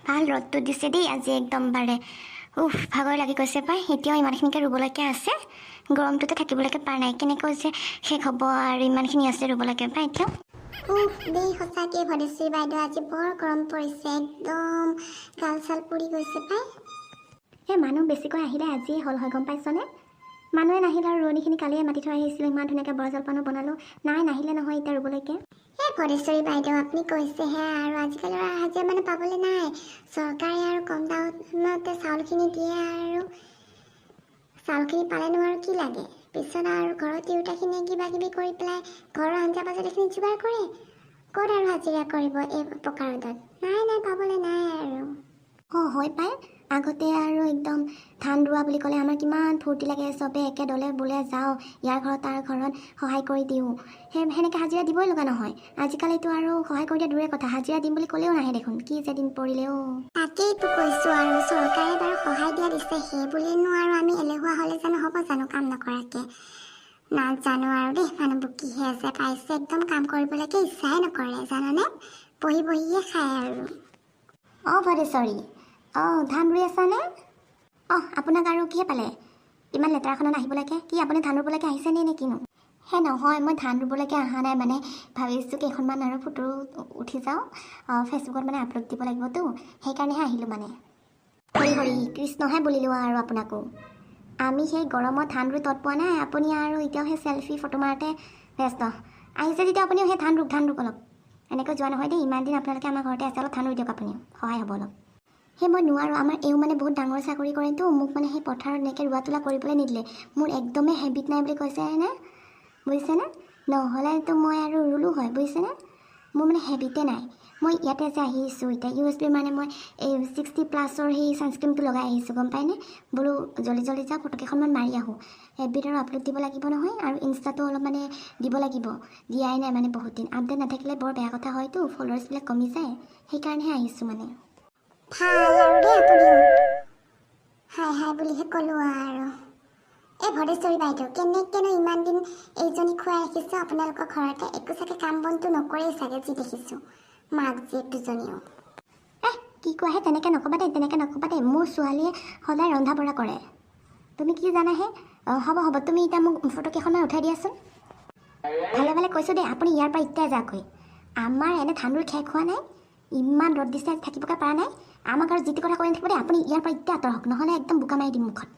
ভাল ৰ'দটো দিছে দেই আজি একদম বাৰে। উফ, ভাগৰ লাগি গৈছে পাই। এতিয়াও ইমানখিনিকে ৰুবলৈকে আছে। গৰমটোতে থাকিবলৈকে পৰা নাই। কেনেকৈ যে শেষ হ'ব আৰু, ইমানখিনি আছে ৰুবলৈকে পাই এতিয়াও। উফ দেই, সঁচাকৈ ভদেশ্ৰী বাইদেউ, আজি বৰ গৰম পৰিছে। একদম গাল চাল পুৰি গৈছে পাই। এই মানুহ বেছিকৈ আহিলে আজিয়ে হ'ল হয়, গম পাইছনে? মানুহে নাহিলে আৰু। ৰোৱনীখিনি কালিয়ে মাতি থৈ আহিছিলোঁ। ইমান ধুনীয়াকৈ বৰা জলপানো বনালোঁ। নাই, নাহিলে নহয় এতিয়া ৰুবলৈকে। এই ভদেশ্বৰী বাইদেউ, আপুনি কৈছেহে আৰু। আজিকালি আৰু হাজিৰা মানুহ পাবলৈ নাই। চৰকাৰে আৰু কম দামতে চাউলখিনি দিয়ে আৰু চাউলখিনি পালেনো আৰু কি লাগে? পিছত আৰু ঘৰত তিৰোতাখিনিয়ে কিবা কিবি কৰি পেলাই ঘৰৰ আঞ্জা পাচলিখিনি যোগাৰ কৰে। ক'ত আৰু হাজিৰা কৰিব এই পকা ৰ'দত? নাই নাই, পাবলৈ নাই আৰু। অঁ, হয় পাই। আগতে আৰু একদম ধান ৰোৱা বুলি ক'লে আমাৰ কিমান ফূৰ্তি লাগে। চবে একে দলে বোলে যাওঁ, ইয়াৰ ঘৰত তাৰ ঘৰত সহায় কৰি দিওঁ। সেই সেনেকৈ হাজিৰা দিবই লগা নহয়। আজিকালিতো আৰু সহায় কৰি দিয়া দূৰে কথা, হাজিৰা দিম বুলি ক'লেও নাহে দেখোন। কি যে দিন পৰিলে অ'! তাকেইতো কৈছোঁ আৰু। চৰকাৰে বাৰু সহায় দিয়া দিছে, সেই বুলিনো আৰু আমি এলেহুৱা হ'লে জানো হ'ব জানো কাম নকৰাকৈ? নাজানো আৰু দেই, মানুহবোৰ কিহে যে পাইছে, একদম কাম কৰিবলৈকে ইচ্ছাই নকৰে জানানে? বহি বহিয়ে খায় আৰু। অঁ ভদেশ্বৰী, অঁ, ধান ৰুই আছানে? অঁ, আপোনাক আৰু কিহে পালে ইমান লেতেৰাখনত আহিবলৈকে? কি আপুনি ধান ৰুবলৈকে আহিছেনে নে কিনো? হে নহয়, মই ধান ৰুবলৈকে অহা নাই। মানে ভাবিছোঁ কেইখনমান আৰু ফটো উঠি যাওঁ, ফেচবুকত মানে আপলোড দিব লাগিবতো, সেইকাৰণেহে আহিলোঁ মানে। হৰি হৰি কৃষ্ণহে বুলিলোঁ আৰু আপোনাকো। আমি সেই গৰমত ধান ৰুই তত পোৱা নাই, আপুনি আৰু এতিয়াও সেই চেলফি ফটো মাৰোঁতে ব্যস্ত। আহিছে যেতিয়া আপুনিও সেই ধান ৰুক, ধান ৰুক অলপ। এনেকৈ যোৱা নহয় দেই। ইমান দিন আপোনালোকে আমাৰ ঘৰতে আছে, অলপ ধান ৰুই দিয়ক আপুনিও, সহায় হ'ব অলপ। সেই মই নোৱাৰোঁ। আমাৰ এওঁ মানে বহুত ডাঙৰ চাকৰি কৰেতো, মোক মানে সেই পথাৰত এনেকৈ ৰোৱা তোলা কৰিবলৈ নিদিলে। মোৰ একদমেই হেবিট নাই বুলি কৈছে নে, বুজিছেনে? নহ'লেতো মই আৰু ৰুলোঁ হয়, বুজিছেনে? মোৰ মানে হেবিটে নাই। মই ইয়াতে যে আহিছোঁ এতিয়া ইউ এছ বিৰ, মানে মই এই 60+ৰ সেই ছানস্ক্ৰীমটো লগাই আহিছোঁ, গম পায়নে? বোলো জল্দি জল্দি যাওঁ, ফটো কেইখনমান মাৰি আহোঁ। এফবিত আৰু আপলোড দিব লাগিব নহয় আৰু ইনষ্টাটো অলপ মানে দিব লাগিব। দিয়াই নাই মানে বহুত দিন। আপডেট নাথাকিলে বৰ বেয়া কথা হয়তো, ফলোৱাৰ্ছবিলাক কমি যায়। সেইকাৰণেহে আহিছোঁ মানে। ভাল আৰু দেই আপুনিও। হাই হাই বুলিহে ক'লোঁ আৰু। এই ভদেশ্বৰী বাইদেউ, কেনেকৈনো ইমান দিন এইজনী খুৱাই ৰাখিছোঁ আপোনালোকৰ ঘৰতে? একো চাগে কাম বনটো নকৰেই চাগে, যি দেখিছোঁ মাক জীয়েক দুজনীও। এহ, কি কোৱাহে? তেনেকৈ নক'বা দেই, তেনেকৈ নক'বা দেই। মোৰ ছোৱালীয়ে সদায় ৰন্ধা বঢ়া কৰে। তুমি কি জানাহে? অঁ, হ'ব হ'ব, তুমি এতিয়া মোক ফটো কেইখনমান উঠাই দিয়াচোন। ভালে ভালে কৈছোঁ দেই, আপুনি ইয়াৰ পৰা এতিয়াই যাওকগৈ। আমাৰ এনে ধান ৰুই শেষ হোৱা নাই, ইমান ৰ'দ দিছে, থাকিবকে পৰা নাই। আমাক আৰু যি টি কথা কৈ নাথাকিব দেই। আপুনি ইয়াৰ পৰা এতিয়া আঁতৰ হওক, নহ'লে একদম বোকা মাৰি দিম মুখত।